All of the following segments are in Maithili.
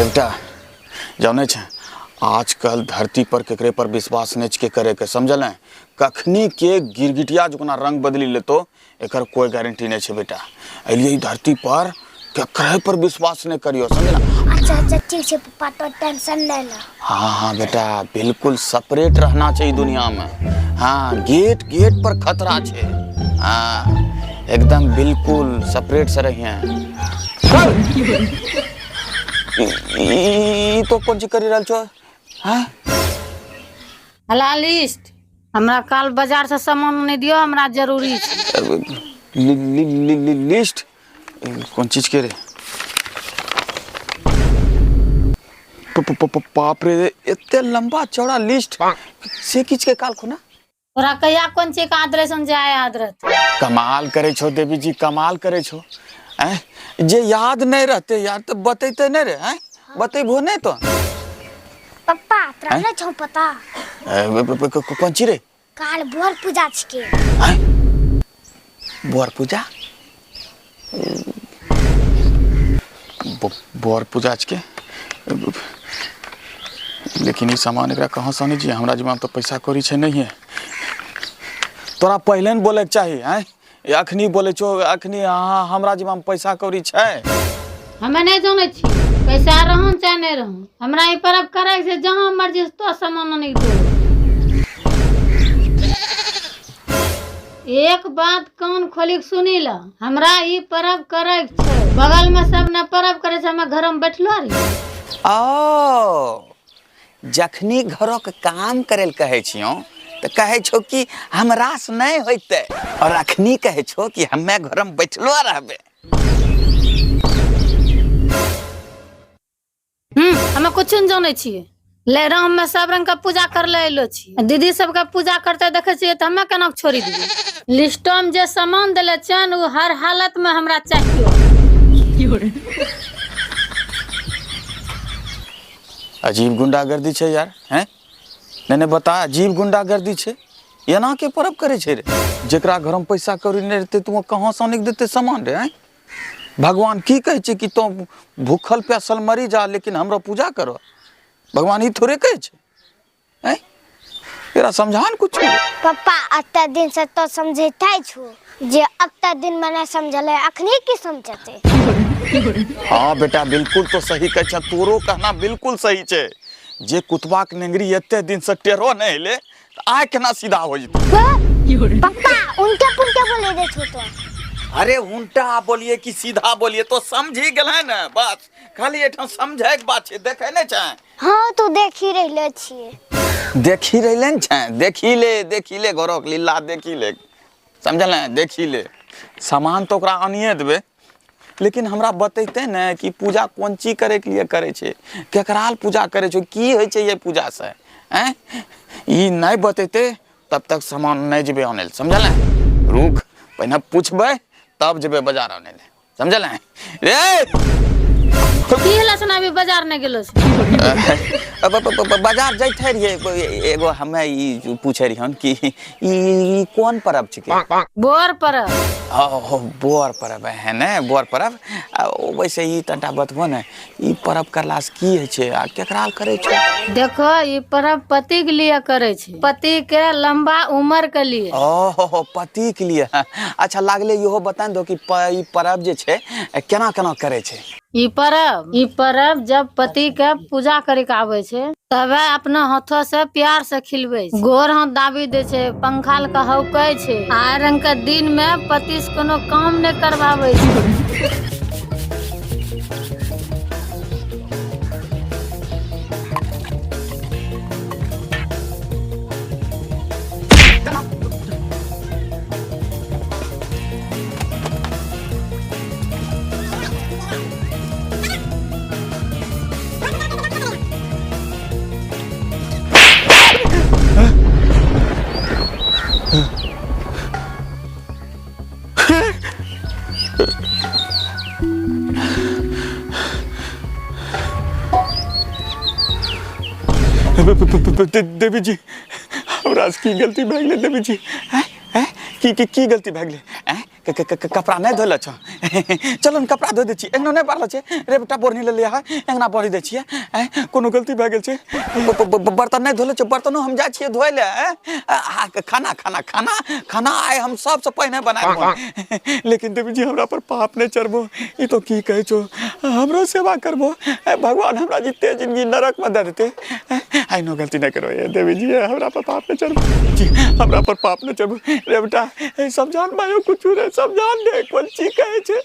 बेटा जानै छै आजकल धरती पर केकरे पर विश्वास नहि छै करे के समझल है कखनी के गिरगिटिया जो रंग बदली लेतो एकर कोई गारंटी नहीं छै बेटा एलिए ई धरती पर केकरे पर विश्वास नहीं करियो समझला अच्छा अच्छा ठीक छै पप्पा तो टेंशन नहीं लो हाँ हाँ बेटा बिल्कुल सेपरेट रहना चाहिए दुनिया में हाँ गेट गेट पर खतरा छे हाँ एकदम बिल्कुल सेपरेट से रहिए ई तो कौन चीज करी रहल छो हाँ हला लिस्ट हमरा काल बाजार से सामान नहि दियो हमरा जरूरी छै लि, लि, लि, लि, लिस्ट कोन चीज के रे बाप रे एते लंबा चौड़ा लिस्ट से किछ के काल खुना तोरा कहिया कोन चीज के आदरे समझाय आदरत कमाल करे छो देवी जी कमाल करे छो ऐं जे याद नहीं रहते यार तो बतेते नहीं रे हैं बतेबो नहीं तो पप्पा तोरा नहीं छौ पता कौन चीज रे काल बोर पूजा छिके हैं बोर पूजा बोर पूजा छिके लेकिन ई सामान एकरा कहाँ से आनै छियै हमरा जिम्मा तऽ पैसा कौड़ी छै नहिए तोरा पहिले ने बोलैके चाही आँय अखनी बोलै छौ अखनी अहाँ हमरा जिम्मा पैसा कौड़ी छै हमे नहि जानै छी पैसा रहन चाहे नहि रहन हमरा ई पर्व करै से जहाँ मर्जी से तो सामान आनि दो एक बात कान खोली के सुनी ल हमरा ई पर्व करै के छै बगल में सब ने पर्व करै छै हमे घर में बैठलो रही ओ जखनी घरक काम करै लए कहै छियौ तऽ कहै छौ कि हमरासँ नहि होइतै आओर अखनी कहै छौ कि हमे घरमे बैठलो रहबै हमे कुछ नहि जानै छियै ले राम में सब रंग के पूजा कर ले अयलो छी दीदी सबके पूजा करते देखे छियै तऽ हमे केना छोड़ी दियै लिस्टो में जे सामान देले छनि ओ हर हालत में हमरा चाहिए अजीब गुंडागर्दी छै यार हैं नहीं नहीं बता अजीब गुंडागर्दी छै एना के परब करे छै रे जेकरा घर में पैसा कौड़ी नहीं रहते तो कहाँ से आनिक देते सामान रे हैं भगवान की कहै छै कि तो भूखल प्यासल मरी जा लेकिन हमरा पूजा करो भगवान ई थोड़े कहै छै हैं एकरा समझा ने कुछ पप्पा अत्ते दिन से तो समझैते छू जे अत्ते दिन में नहीं समझले अखनी की समझते हाँ बेटा बिल्कुल तो सही कहै छै तोरो कहना बिल्कुल सही छै जे कुतबाक नेंगरी एते दिन से टेढ़ो नहीं हेले तऽ आइ केना सीधा हो जेतै पप्पा उनके पुनके बोले दे छू तो अरे उल्टा बोलिए कि सीधा बोलिए तो समझी गेलै ने बस खाली एठाम समझै के बात छै देखै नहि छै हाँ तू देखी रहले छियै देखी रहले ने छै देखी ले देखी ले घरक लीला देखी ले समझल ने देखी ले सामान तऽ ओकरा आनिए देबै लेकिन हमरा बतैते ने कि पूजा कोन चीज करैके लिए करै छै केकरा लए पूजा करै छै की होइ छै ये पूजा से आँय ई नहि बतैते तब तक सामान नहि जेबै आनै लए समझल ने रुक पहिने पुछबै तब जेबै बाजार आनै लए समझल है रे की हेला सुना अभी बाजार नहीं गेलो छै अब अब- अब- बाजार जाइते रहियै एगो हमे ई पूछे रहियन कि ई कोन परब छिकै बोर पर ओ बोर परब है ने बोर परब आ ओ वैसे ई तनिटा बतबो ने ई परब करला से की होइ छै आ केकरा लए करै छै देखो ई पर्व पति के लिए करे छै पति के लंबा उम्र के लिए ओहो पति के लिए अच्छा लागले इहो बता दो कि ई परब जे छै केना केना करै छै ई पर्व जब पति के पूजा करे के आवे छै तबे अपना हाथों से प्यार से खिलबै छै गोर हाथ दाबी दै छै पंखा लऽ के हौकै छै आ रंग के दिन में पति से कोनो काम नहि करवाबै छै। देवी जी हमरा से की गलती भए गेलै देवी जी हैं हैं की की की गलती भए गेलै हैं कपड़ा नहि धोले छौ चलो ने कपड़ा धो दै छी एहनो नहि बढ़ल छै रे बेटा बोरनी ले लिया है एहना बढ़ी दै छियै आँय, कोनो गलती भए गेल छै बर्तन नहि धोले छै बर्तनो हम जाइ छियै धोए लए आँय, आ, खाना खाना खाना खाना आइ हम सबसँ पहिने बनायब लेकिन देवी जी हमरा पर पाप नहि चढ़बो ई तो की कहै छौ हमरो सेवा करबो भगवान हमरा जिते जिंदगी नरक में दे देते I know गलती नहीं करो ये देवी जी हमरा पर पाप नहीं चढ़बो जी हमरा पर पाप नहीं चढ़बो रे बेटा ए समझान भाइयो कुछ रे समझान दे कोन चीज कहै छै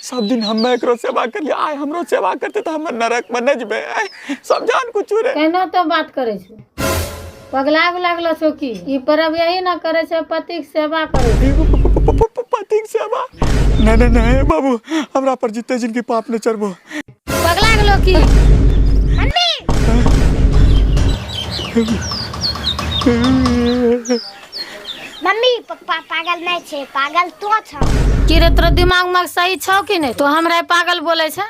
सब दिन हम एकरो सेवा करलिए आइ हमरो सेवा करते तऽ हमर नरक में नहि जेबै समझान कुछ रे केना तो बात करै छौ पगला लागलो छौ की ई परब यही ना करै छै पतिक सेवा करै छै पतिक सेवा नहीं नहीं नहीं बाबू हमरा पर जितने जिनकी पाप नहीं चढ़बो पगला गेलो की मम्मी मम्मी पप्पा पागल नहीं छे पागल तो छ की रे तोरा दिमाग में सही छौ कि नहीं तो हमरा पागल बोले छै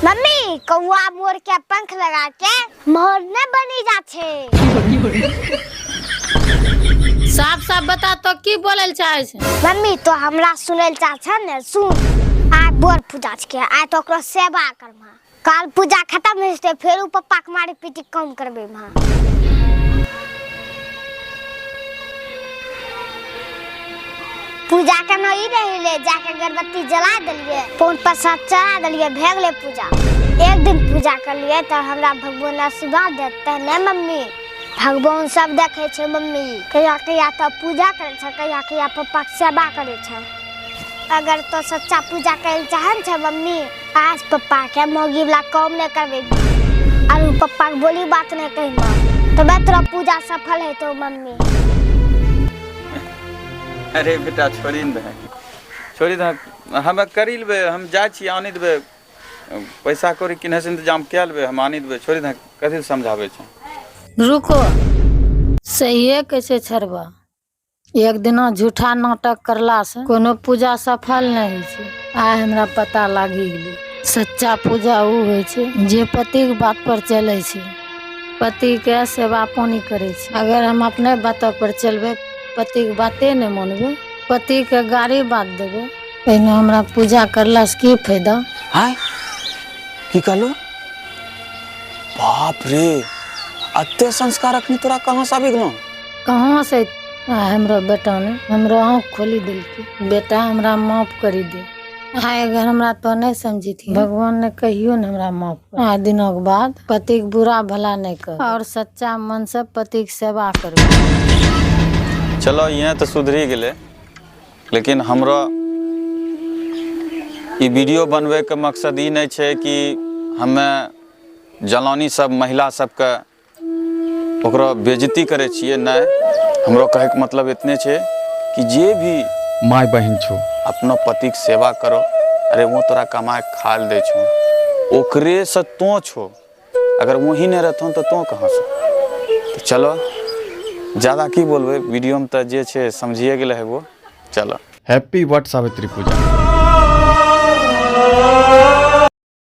मम्मी कौआ मोर के पंख लगा के मोर न बनी जा छे साफ साफ बता तो की बोले ल चाहे छै मम्मी तो हमरा सुनै लए चाह छ ने सुन आइ बोर पूजा छके आइ तो ओकरो सेवा करमा काल पूजा खत्म हो जेतै फेर उ पप्पा के मारी पीटी कम करबै माँ पूजा केना ई रहिले जाके अगरबत्ती जला देलियै पौन प्रसाद चढ़ा देलियै भए गेलै पूजा एक दिन पूजा करलियै तऽ हमरा भगवान आशीर्वाद देतै ने मम्मी भगवान सब देखै छै मम्मी कहिया कहिया तऽ पूजा करै छै कहिया कहिया पप्पाके सेवा करै छै अगर तो सच्चा पूजा करै लए चाहै छै मम्मी आज पप्पाके मौगी वाला काम नहि करबै आर पप्पाके बोली बात नहि कहिमा तबे तोरा पूजा सफल हेतौ मम्मी अरे बेटा छोड़ी ने दे छोड़ी दे हमे करी लेबै हम जाइ छी आनि देबै पैसा कौड़ी किन्हे से इंतजाम कए लेबै हम आनि देबै छोड़ी दे कथी लए समझाबै छै रुको सहिए कहै छै छरबा एक दिना झूठा नाटक करला से कोनो पूजा सफल नहि होइ छै आइ हमरा पता लागि गेलै सच्चा पूजा ओ होइ छै जे पतिके बात पर चलै छै पतिके सेवा पानी करै छै अगर हम अपने बात पर चलबै पतिके बाते नहि मानबै पतिके गाड़ी बात देबै पहिने हमरा पूजा करलासँ की फायदा आँय की कहलो बाप रे अते संस्कार अखनी तोरा कहाँ से आबि गेलो कहाँ से आ हमरो बेटा ने हमरो आँख खोली देलकै बेटा हमरा माफ करी दे आइ अगर हमरा तो नहीं समझी थी भगवान ने कहियो ने हमरा माफ कर आइ दिनों के बाद पति के बुरा भला नहीं कर और सच्चा मन से पति के सेवा करू चलो यहाँ तो सुधरी गेलै लेकिन हमरो ई वीडियो बनबैके मकसद ई नहि छै कि हमे जलानी सब महिला सबके ओकरो बेइज्जती करै छियै नहि हमरो कहैके मतलब इतने छै कि जे भी माय बहिन छो अपनो पतिके सेवा करो अरे वो तोरा कमाए खा दै छो ओकरे से तो छो अगर वही नहीं रहथुन तो तो कहाँ से तो चलो ज़्यादा की बोलबै वीडियोमे तऽ जे छै समझिए गेलै हेबो चलो हैप्पी वट सावित्री पूजा।